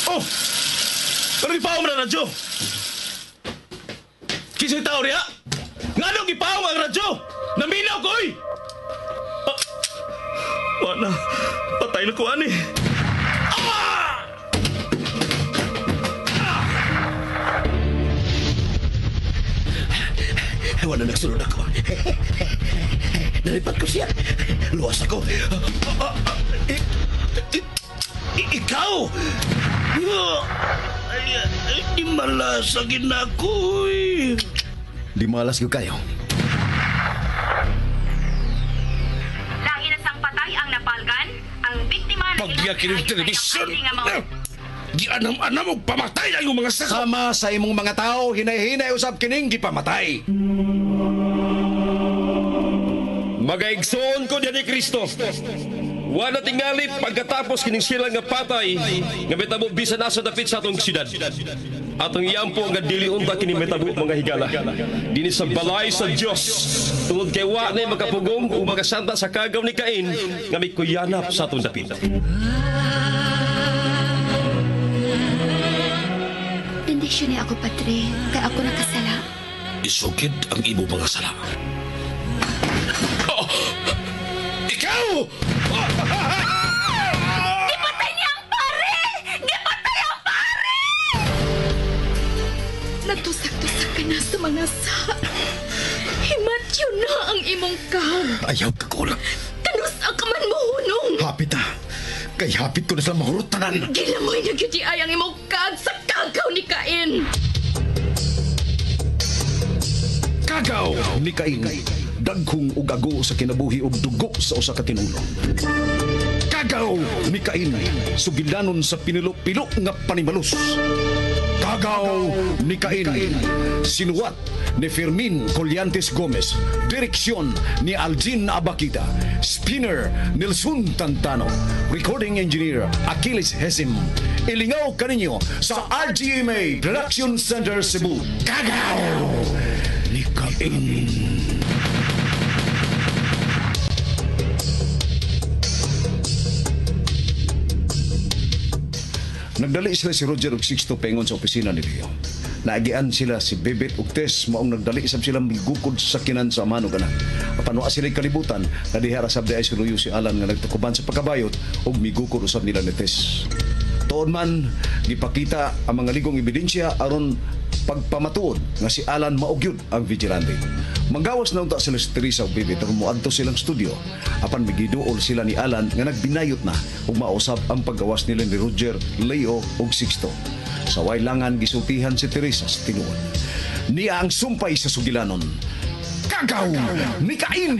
Oh! Pero ipaong na radyo! Kinsay tao riya? Nganong ipaong ang radyo? Naminaw ko, oy! Ah, wala. Patay na ko, ani. Ah! Wala nagsulod ako. Nalipat ko siya. Luwas ako. Ikaw! Di malas ang ginakoy. Di malas ko kayo. Lahi na sang patay ang napalgan, ang biktima na Pagya kining television. Gianam-anam og pamatay ang imong mga sako. Sama sa imong mga tao, hinay-hinay usab kining gipamatay. Magaigsoon ko diyan ni Kristo. Wala tingali pagkatapos kining sila nga patay nga mitabo bisan asa dapit sa atong syudad. Atong iampo nga dili unta kini mitabo mga higala. Dinhi sa balay sa Dios. Tungod kay wa na makapugong ug makasanta sa kagaw ni Cain nga mikuyanap sa atong dapit. Bendisyon ni ako, Padre, kay ako nakasala. Isugid ang imo mga sala. Oh! Ikaw! Gipatay niya ang pare! Gipatay ang pare! Nagtusak-tusak ka na sa mga sa. Himatyo na ang imong kag. Ayaw ka kulang. Kanus ang kaman mo hunong. Hapit ah. Kay hapit ko na sila mahurot tanan. Gilamoy na gyud ay ang imong kag sa kagaw ni Cain. Kagaw ni Cain. Daghong ug ago sa kinabuhi ug dugo sa usa ka tinulo. Kagaw ni Cain. Sugilanon sa pinilo-pilo nga panimalus. Kagaw ni Cain. Sinuwat ni Fermin Collantes Gomez. Direksyon ni Aljin Abakita. Spinner Nelson Tantano. Recording engineer Achilles Hesim. Ilingaw kaninyo sa RGMA Production Center Cebu. Kagaw ni Cain. Nagdali sila si Roger ug Sixto pengon sa opisina ni Leo. Naagian sila si Bebet ug Tess maong nagdali sab sila migukod sa sakinan sa amahan ug anak. Apan wa sila kalibutan na diha ra sab di ay sinuyo si Alan nga nagtukuban sa pagkabayot ug migukod usab nila ni Tess. Tuon man gipakita ang mga ligong ebidensya aron pagpamatuod nga si Alan mao gyud ang vigilante. Manggawas na unta sila si Teresa ug Bebet aron moadto silang studio. Apan migiduol sila ni Alan nga nagbinayot na ug mausab ang paggawas nila ni Roger, Leo ug Sixto. Sa waylangan gisultihan si Teresa sa tinuod. Niya ang sumpay sa sugilanon. Kagaw ni Cain!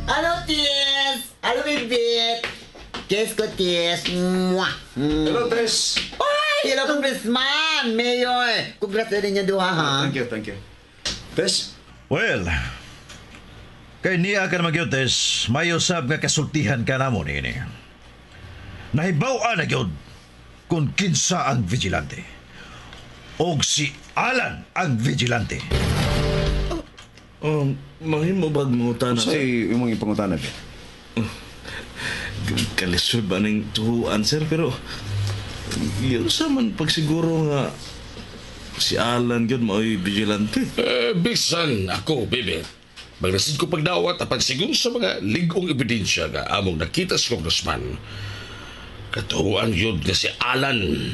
Hello, Tess! Hello, Bibit! Kiss ko, Tess! Mwah! Hello, Tess! Ay! Hello, Congressman! Mayor! Congrats na rin niya duha, ha? Thank you, thank you. Tess? Well, kay niya ka naman gyud, Tess, may usab nga kasultihan ka namo niini. Nahibaw-an na gyud kung kinsa ang vigilante. Og si Alan ang vigilante. Mahimo bag mangutana sa Say, imong ipangutana, Bit? Kalisod ba ning tuhuan, sir? Pero yun sa man pagsiguro nga si Alan gyud mao'y vigilante. Bisan ako, bebe. Magnasid ko pagdawat apan sigun sa mga ligong ebidensya nga among nakita sa congressman. Katuhuan yun nga si Alan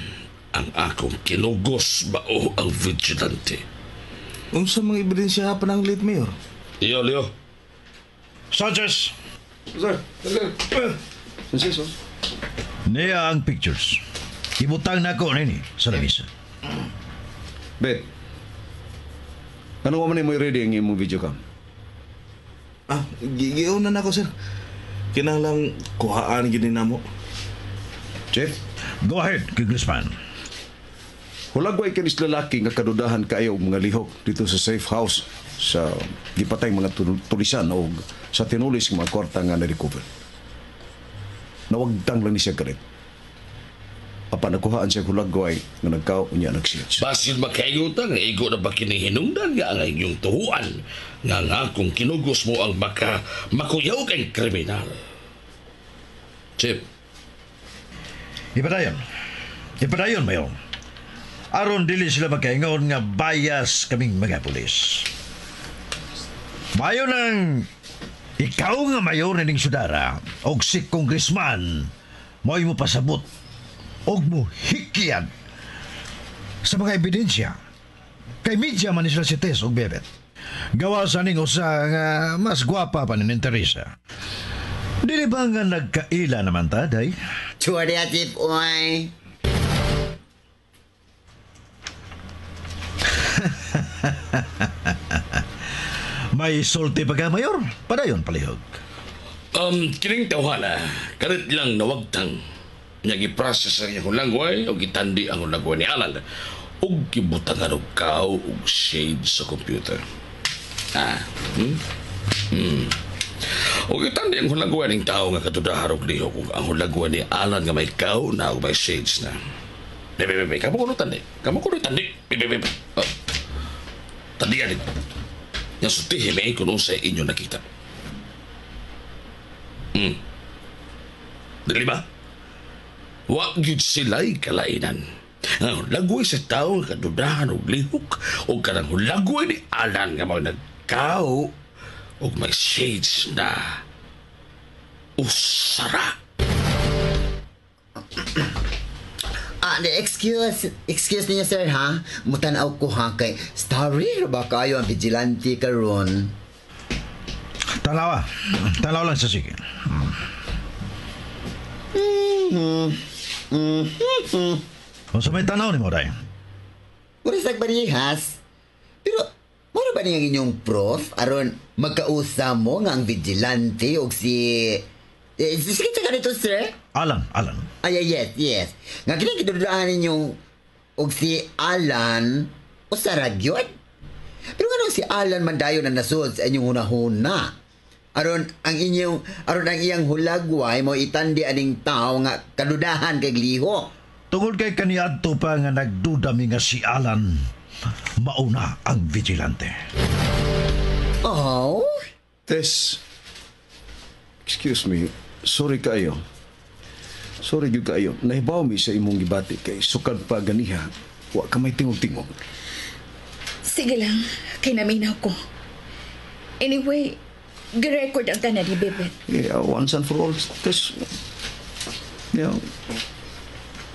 ang akong kinugos bao ang vigilante. Unsa mga ebidensya pa ng late mayor? Iyo, Leo. Sanchez! Sir, sir. Sanchez, oh. Niya ang pictures. Ibutang nako nini sa lamisa. Bet, ano man mo ready ang imong video cam? Ah, giuna na ako, sir. Kinahanglang kuhaan gid ni namo. Chief? Go ahead, Congressman. Hulagway kinis lalaki nga kadudahan kaayo og mga lihok dito sa safe house sa gipatay mga tulisan o sa tinulis nga mga kwarta nga na-recover. Nawagtang lang ni siya karit. Apan nakuhaan siya hulagway nga nagkao unya nagsiya. Basin makaingutan nga igo na ba kinihinungdan nga ang inyong tuhuan nga nga kung kinugos mo ang maka makuyaw kang kriminal. Chip. Ipadayon. Ipadayon, Mayor. Aron dili sila makaingon nga bias kaming mga pulis. Mayo nang ikaw nga mayor nining syudara og si congressman mo'y mo pasabot og mo hikyan sa mga ebidensya. Kay media man ni sila si Tess og Bebet. Gawa sa ning usa nga mas gwapa pa ni Teresa. Dili ba nga nagkaila naman ta, day? Sure ya, Chief, oy. May sulti pa ka, Mayor? Padayon, palihog. Kining tawhana, karit lang nawagtang. Nya giprocess ang iyang hulagway o gitandi ang hulagway ni Alan ug gibutangan og kaw og shade sa computer. Og gitandi ang hulagway ning tao nga kadudahar og lihok ug ang hulagway ni Alan nga may kaw na ug may shades na. Bebe, bebe, kamo kuno tandi. Kamo kuno tandi. Bebe, bebe. Oh. Tandian ni. Nya sultihi may kung unsay inyo nakita. Dili ba? Wa gyud sila'y kalainan. Ang hulagway sa tao nga kadudahan og lihok o kanang hulagway ni Alan nga mao nagkaw og may shades na usara. Excuse niyo sir ha. Mutanaw ko ha kay starry ba kayo ang vigilante karon? Tanawa. Tanaw lang sa sige. Unsa may tanaw nimo, day? Mura sa barihas. Pero mura ba niya inyong prof aron magkausap mo nga ang vigilante og si sige tsaka nito, sir? Alan, Alan. Ay, yes, yes. Nga kini gidudaan ninyong og si Alan o sa ragyod. Pero nga si Alan man dayon na nasud sa inyong hunahuna. Aron ang inyong aron ang iyang hulagway mo itandi aning tao nga kadudahan kay lihok. Tungod kay kaniadto pa nga nagduda mi nga si Alan mauna ang vigilante. Oh? Tess, excuse me, sorry kayo. Sorry gyud kayo. Nahibaw mi sa imong gibati kay sukad pa ganiha. Wa ka may tingog-tingog. Sige lang, kay naminaw ko. Anyway, gi-record ang tanan ni Bebet. Yeah, once and for all, Tess. Yeah.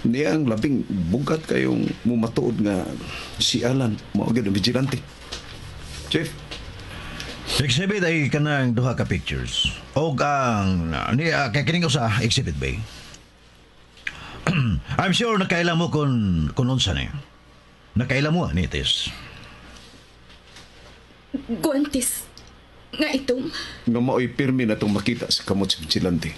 Niya ang labing bugat kayong mumatuod nga si Alan mao gyud ang vigilante. Chief. Exhibit ay kanang duha ka pictures. Og ang ni kay kining usa exhibit B. I'm sure nakaila mo kung unsa ni. Nakaila mo ni Tess. Guantes nga itom. Nga mao'y pirmi na itong makita sa kamot sa vigilante.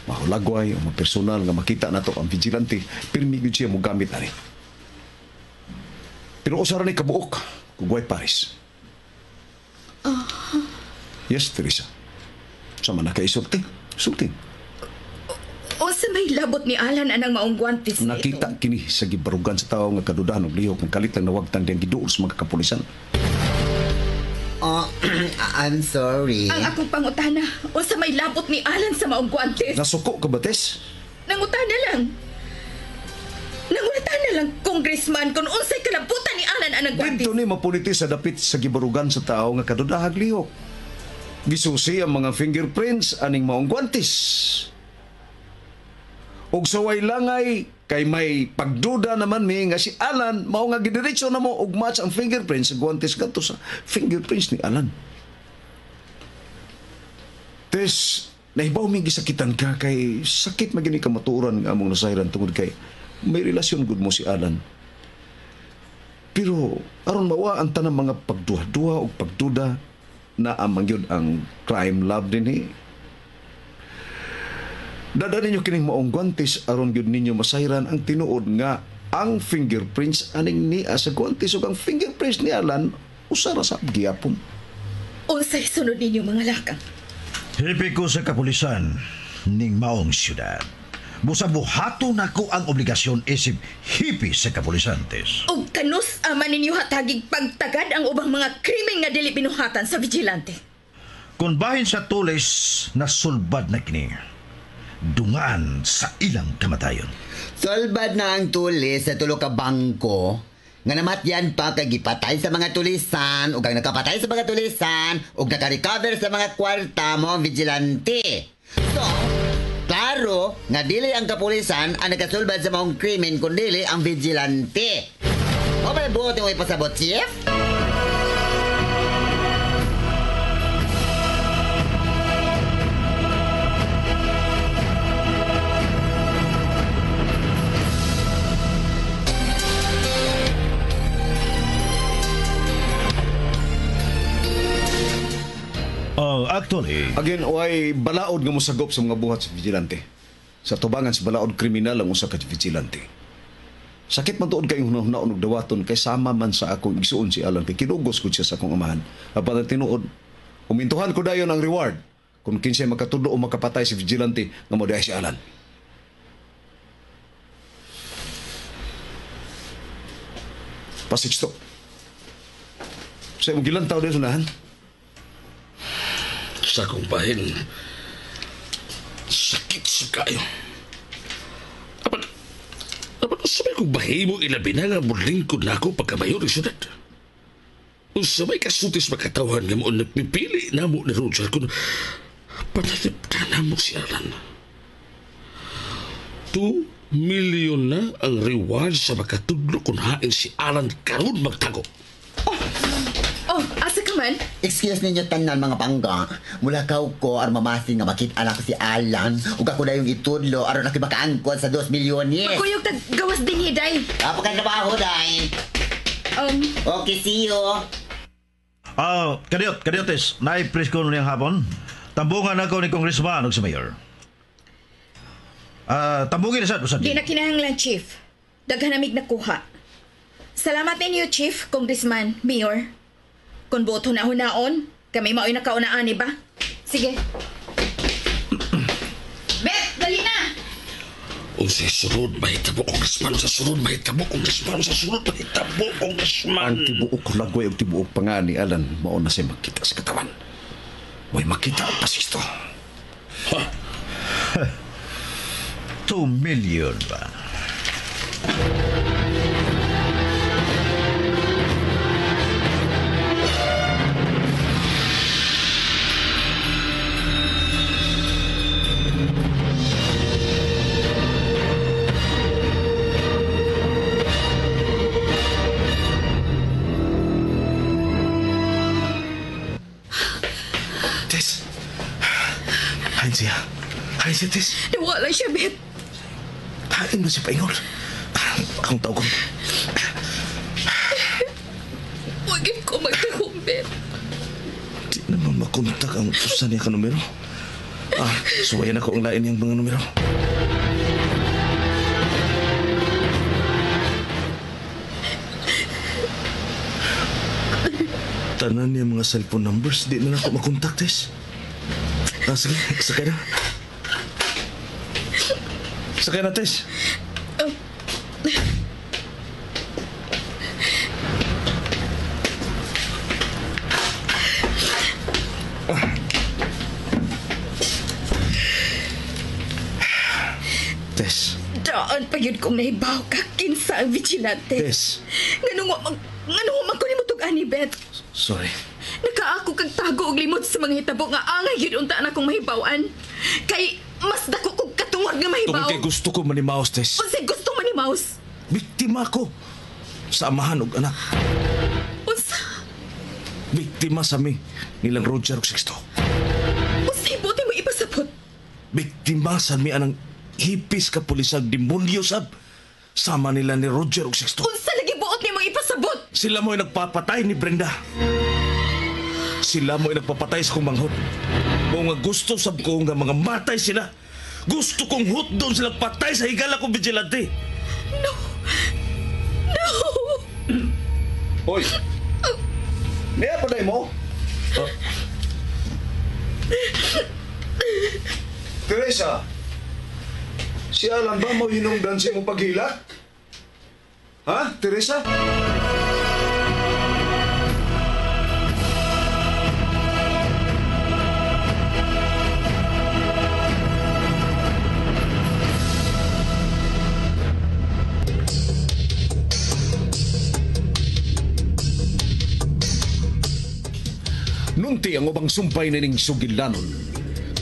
Mahulagway o mapersonal nga makita na to ang vigilante, pirmi gyud siya mogamit ani. Pero usa ra ni kabuok kung way pares. Yes, Teresa. Sama na kay sulti. Sulti. Unsa may labot ni Alan anang maong guantes nga Nakita itom? kini sa gibarugan sa tao nga kadudahan og lihok ng kalit lang nawagtang diyang giduol sa mga kapulisan. Oh, I'm sorry. Ang akong pangutana, unsa may labot ni Alan sa maong guantes? Nasuko ka ba, Tess? Nangutana lang. Nangutana lang, congressman, kung unsay kalabutan ni Alan anang guantes. Dito ni mapuniti sa dapit sa gibarugan sa tao nga kadudahag lihok. Gisusi ang mga fingerprints aning maong guantes. Og saway langay kay may pagduda naman mi nga si Alan mao nga gidiretso na mo og match ang fingerprints sa guantes kadto sa fingerprints ni Alan. Tess, nahibaw mi gisakitan ka kay sakit magini ka matuoran nga among nasayran tungod kay may relasyon gud mo si Alan. Pero aron mawa ang tanang mga pagduha-duha og pagduda na amang gyud ang crime lab dinhi. Dada ninyo kining maong guantes aron gyud ninyo masayran ang tinuod nga ang fingerprints aning niya sa guantes ug ang fingerprints ni Alan usa ra sa gihapon. Unsay sunod ninyo mga lakang? Hepe ko sa kapulisan ning maong syudad. Busa buhato nako ang obligasyon isip hipi sa kapulisantes. Og kanus ama ninyo hatagig pagtagad ang ubang mga krimen nga dili binuhatan sa vigilante. Kung bahin sa tulis, nasulbad na kini. Dungaan sa ilang kamatayon. Sulbad na ang tulis sa tulo ka bangko nga namatyan pa kay gipatay sa mga tulisan ug ang nakapatay sa mga tulisan ug naka-recover sa mga kwarta mo ang vigilante. So, klaro nga dili ang kapulisan ang nakasulbad sa maong krimen kun dili ang vigilante. O ba buot mo ipasabot, Chief? Actually, Again, way balaod nga mosagop sa mga buhat sa vigilante. Sa tubangan sa balaod kriminal ang usa ka vigilante. Sakit man tuod kayong hunahuna og dawaton kay sama man sa akong igsuon si Alan kay kinugos ko siya sa akong amahan. Apan ang tinuod, umintuhan ko dayon ang reward kung kinsay makatudlo o makapatay si vigilante nga mo si Alan. Pasixto. Sa imong gilantaw dito unahan. Sa akong bahin, sakit sa kayo. Apan usabay kong bahimo ilabi na nga mulingkod na ako pagkamayor ng syudad. Usabay kasutis makatawhan nga mo nagpipili na mo ni Roger kung patatip na na mo si Alan. 2 milyon na ang reward sa makatudlo kung hain si Alan karon magtago. Oh, asa ka man? Excuse ninyo tanan mga pangga. Mula kaw ko aron mamasin nga makita na ko si Alan ug ako dayong itudlo aron ako makaangkon sa 2 milyones. Magkuyog tag gawas din hiday. Apo ka trabaho day. Okay, see you. Kadiot, kadiotes, naipres ko niyang hapon. Tambungan ako ni Congressman ug sa Mayor. Tambungin na sa Di na kinahanglan, Chief. Daghan namig nakuha. Salamat ninyo, Chief, Congressman, Mayor. Kung boto na hunaon, kami mao'y nakaunaan, ba? Sige. Beth, dali na! O sa sunod, mahitabo, Congressman. Sa sunod, mahitabo, Congressman. Sa sunod, mahitabo, Congressman. Ang tibuok lagway og tibuok pa nga ni Alan mao na siya makita sa katawan. Way makita ang Pasixto. Ha? 2 million ba? Tess! Hain siya. Hain siya, Tess. Nawala siya, Beth. Hain mo siya paingon. Akong tawag ko. Huwag ko magtahong, Beth. Di naman makontak ang usa niya ka numero. Suwayan ako ang lain niyang mga numero. Tanan niya mga cellphone numbers, di na ako makontak, Tess. Sige, sakay na. Sakay na, Tess. Tess. Daan pa yun kong nahibaw ka, kinsa ang vigilante. Tess. Nganong wa man ko nimo tug-ani, Beth. Sorry. Nakaako kag tago og limot sa mga hitabo nga angay gyud unta na akong mahibaw-an. Kay mas dako kog katungod nga mahibaw. Tungod kay gusto ko manimaos, Tess. Unsay gusto manimaos? Biktima ko sa amahan og anak. Unsa? Biktima sa mi nilang Roger ug Sixto. Unsay buti mo ipasabot? Biktima sa mi anang hipis ka pulisag demonyo sab. Sama nila ni Roger ug Sixto. Unsa lagi buot nimo ipasabot? Sila mo'y nagpapatay ni Brenda. Sila mo'y nagpapatay sa kong manghod. Mao nga gusto sab ko nga mga matay sila. Gusto kong hutdon sila patay sa higala kong vigilante. No. No. Hoy. Niya pa day mo? Teresa. Si Alan ba mo hinungdan sa imong paghila? Ha, Teresa? Nunti ang ubang sumpay nining sugilanon.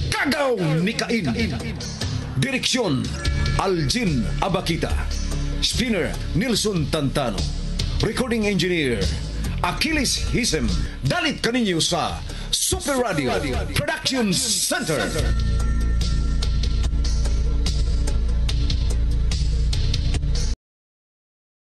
Kagaw ni Cain. Direksyon, Aljin Abakita. Spinner, Nilson Tantano. Recording Engineer, Achilles Hisem. Dalit kaninyo sa Super Radio Production Center.